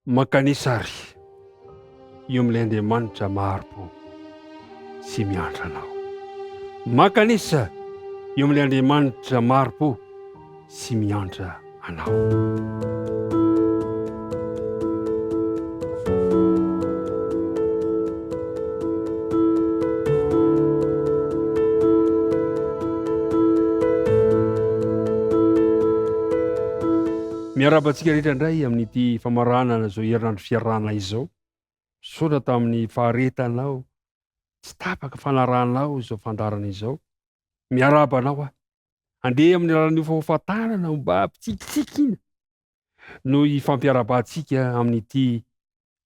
Mankanesa àry eo amin'ilay Andriamanitra mahari-po sy miantra anao. Mankanesa eo amin'ilay Andriamanitra mahari-po sy miantra anao. Miarahaba antsika rehetra indray amin'ity famaranana izao herinandro fiarahana izao. Misaotra tamin'ny faharetanao tsy tapaka fanarahanao izao fandaharana izao. Miarahaba anao aho. Andeha amin'ny alalan'ny hofahofa-tanana mba hampitsikitsikiana no hifampiarahabantsika amin'ity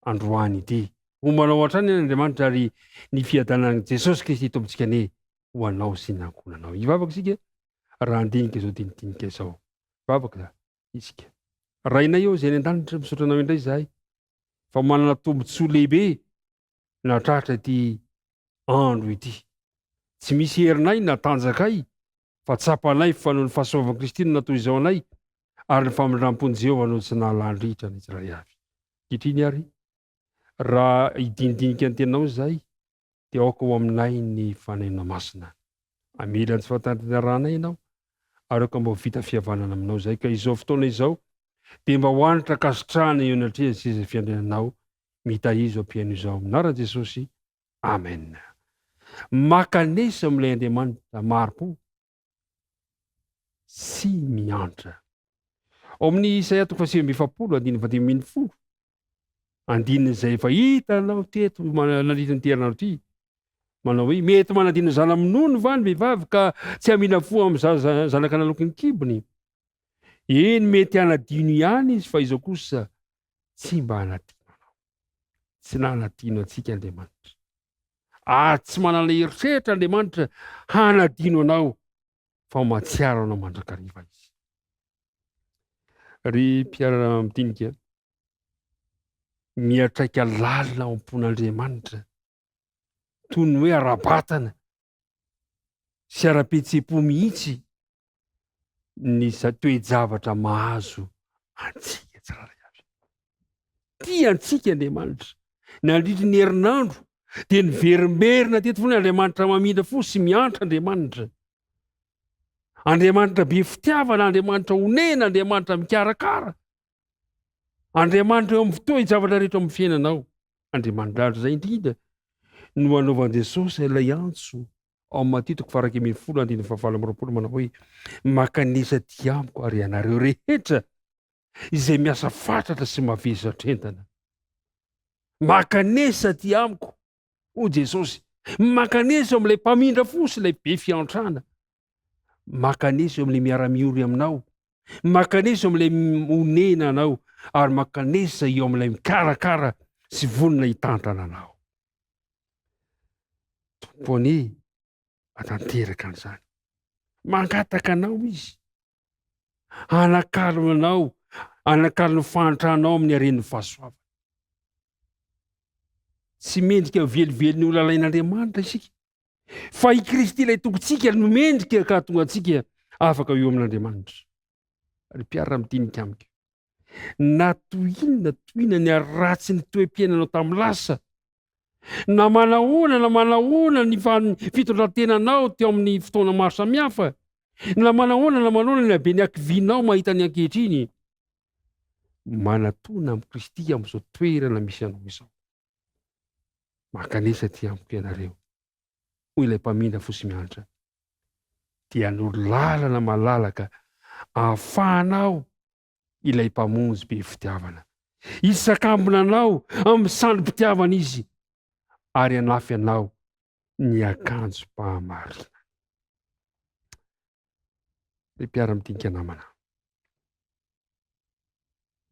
androany ity. Homba anao hatrany anie Andriamanitra ary ny fiadanan'i Jesosy Kristy Tompontsika anie ho anao sy ny ankohonanao. Hivavaka isika raha handinika izao dinidinika izao. Hivavaka isika. Rainay eo izay any an-danitra, misaotra anao indray izahay fa manana tombontsoa lehibe nahatratra ity andro ity. Tsy misy herinay na tanjakay fa tsapanay fa noho ny fahasoavan'i Kristy no natao izao anay ary ny famindram-pon'i Jehovah no tsy nahalany ritra ny tsirairay avy. Ankehitriny àry, raha hidinidinika ny teninao izahay, dia aoka ho aminay ny Fanahinao Masina. Hamela ny tsy fahatanterahanay Ianao, ary aoka mba ho vita fihavanana aminao izahay, ka izao fotoana izao dia mba ho hanitra ankasitrahana eo anatrehan'ny seza fiandriananao mitahizo izao mpihaino izao. Amin'ny anaran'i Jesosy, Amen. Makanesa amin'ilay Andriamanitra mari-po sy miantra. Ao amin'ny Isaia toko faha 49 andininy faha 15, andininy izay efa hitanao teto nandritra ny herinandro ity, manao hoe mety manadino zana-minono va ny vehivavy ka tsy hamina fo amin'ny zaza zanaka naloky ny kibony? Eny, mety hanadino ihany izy fa izao kosa tsy mba hanadino anao. Tsy nanadino antsika Andriamanitra. Ary tsy manana eritreritra Andriamanitra hanadino anao fa mahatsiaro anao mandrakariva izy. Ry mpiara-midinika, miantraika lalina ao am-pon'Andriamanitra toy ny hoe ara-batana sy ara-pihetseham-po mihitsy ny toe-javatra mahazo antsika tsirairay avy. Tia antsika Andriamanitra. Nandritry ny herinandro dia niverimberina teto foana Andriamanitra mamindra fo sy miantra Andriamanitra. Andriamanitra be fitiavana, Andriamanitra onena, Andriamanitra mikarakara. Andriamanitra eo amin'ny toe-javatra rehetra amin'ny fiainanao. Andriamanitra ary izay indrindra no anaovan'i Jesosy ilay antso ao amin'ny Matio toko faha 11 andininy faha 28 manao hoe makanesa aty amiko ary ianareo rehetra izay miasa fatratra sy mavesatra entana. Makanesa aty amiko, hoy Jesosy. Makanesa eo amin'ilay mpamindra fo sy ilay be fiantrana. Makanesa eo amin'ilay miara-miory aminao. Makanesa eo amin'ilay onena anao ary makanesa eo amin'ilay mikarakara sy vonona hitantana anao. Tompo anie atanteraka an'izany. Mangataka anao izy hanakalo anao, hanakalo ny fahantranao amin'ny haren'ny fahasoavana. Tsy mendrika velively ny ho lalain'Andriamanitra isika, fa i Kristy ilay Tompontsika no mendrika ka hahatonga antsika afaka eo amin'Andriamanitra. Ry mpiara-midinika amiko, na toy inona toy inona ny haratsin'ny toe-piainanao tamin'ny lasa, na manahoana na manahoana ny fitondran-tenanao teo amin'ny fotoana maro samihafa, na manahoana na manahoana ny haben'ny hakivianao mahita ny ankehitriny, manatona amin'i Kristy amin'izao toerana misy anao izao. Mankanesa aty amiko ianareo, hoy ilay mpamindra fo sy miantra, dia hanoro lalana malalaka ahafahanao ilay Mpamonjy be fitiavana. Hisakambina anao amin'ny sandrim-pitiavana Izy ary hanafy anao ny akanjom-pahamarinana. Ry mpiara-midinika namana,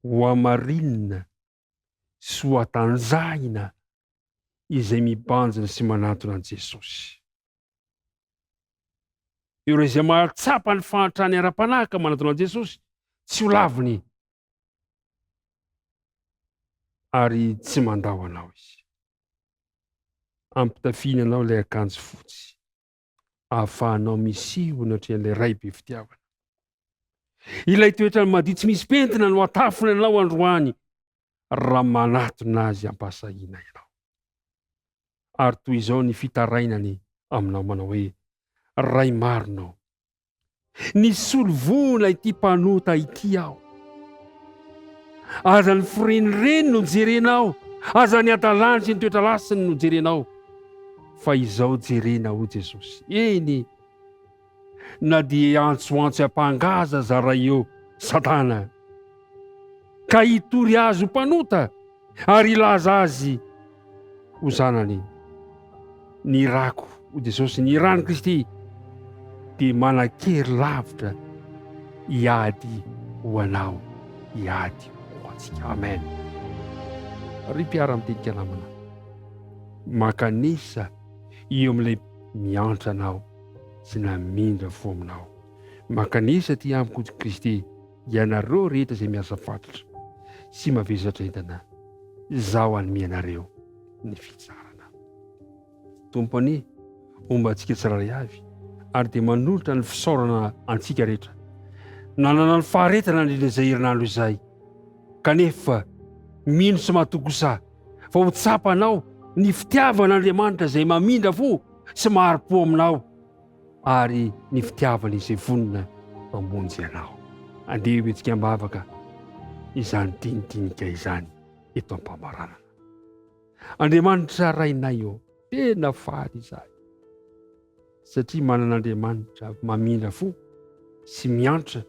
hohamarinina sy hohatanjahina izay mibanjina sy manatona an'i Jesosy. Ireo izay mahatsapa ny fahantrany ara-panahy ka manatona an'i Jesosy, tsy ho laviny ary tsy mandao anao izy. Ampitafiany anao ilay akanjo fotsy ahafahanao miseho anatrehan'ilay Ray be fitiavana. Ilay toetrany madio tsy misy pentina no atafiny anao androany. raha manatona Azy am-pahasahiana ianao. Ary toy izao ny fitarainany aminao manao hoe, Ray marina ô, nisolo vola ity mpanota ity aho. Aza ny firenireny no jerenao, aza ny hadalany sy ny toetra lasiny no jerenao, fa izao jerena, hoy Jesosy. Eny, na dia hiantsoantso hampangaza aza Ray eo Satana, ka hitory azy ho mpanota ary hilaza azy ho zanany. Ny rako, hoy Jesosy, ny ran'i Kristy dia manan-kery lavitra hiady ho anao, hiady ho antsika. Amen. Ry mpiara-midinika namana, mankanesa eo amin'ilay miantra anao sy namindra fo aminao. Mankanesa aty amiko Kristy, ianareo rehetra izay miasa fatotra sy mavesatra entana, Izaho hanome anareo ny fitsarana. Tompo anie homba antsika tsirairay avy ary dia manolotra ny fisaorana antsika rehetra nanana ny faharetana nandritra izay herinandro izay kanefa mino sy matoky kosa fa ho tsapanao ny fitiavan'Andriamanitra izay mamindra fo sy mahari-po aminao ary ny fitiavany izay vonona hamonjy anao. Andeha hoentsika am-bavaka izany dinidinika izany eto am-pamaranana. Andriamanitra Rainay ô, tena faly izahay satria manana Andriamanitra mamindra fo sy miantra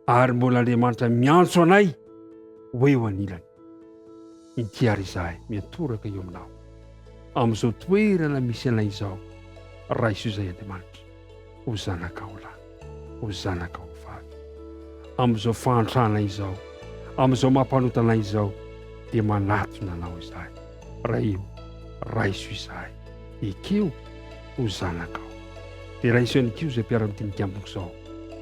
ary mbola Andriamanitra miantso anay ho eo anilany. Inty ary izahay miantoraka eo aminao. Amin'izao toerana misy anay izao, raiso izay Andriamanitra, ho zanakao lahy, ho zanakao vavy. Amin'izao fahantrana izao, amin'izao mampanota anay izao, dia manatona anao izahay. Ray o, raiso izahay, ekeo ho zanakao. Dia raiso ihany koa izay mpiara-midinika amiko izao,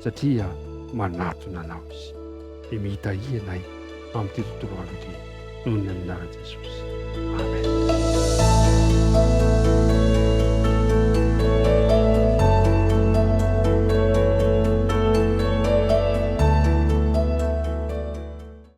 satria manatona anao izy. Dia mihitahia anay amin'ity tontolo andro ity, noho ny anaran'i Jesosy. Amen.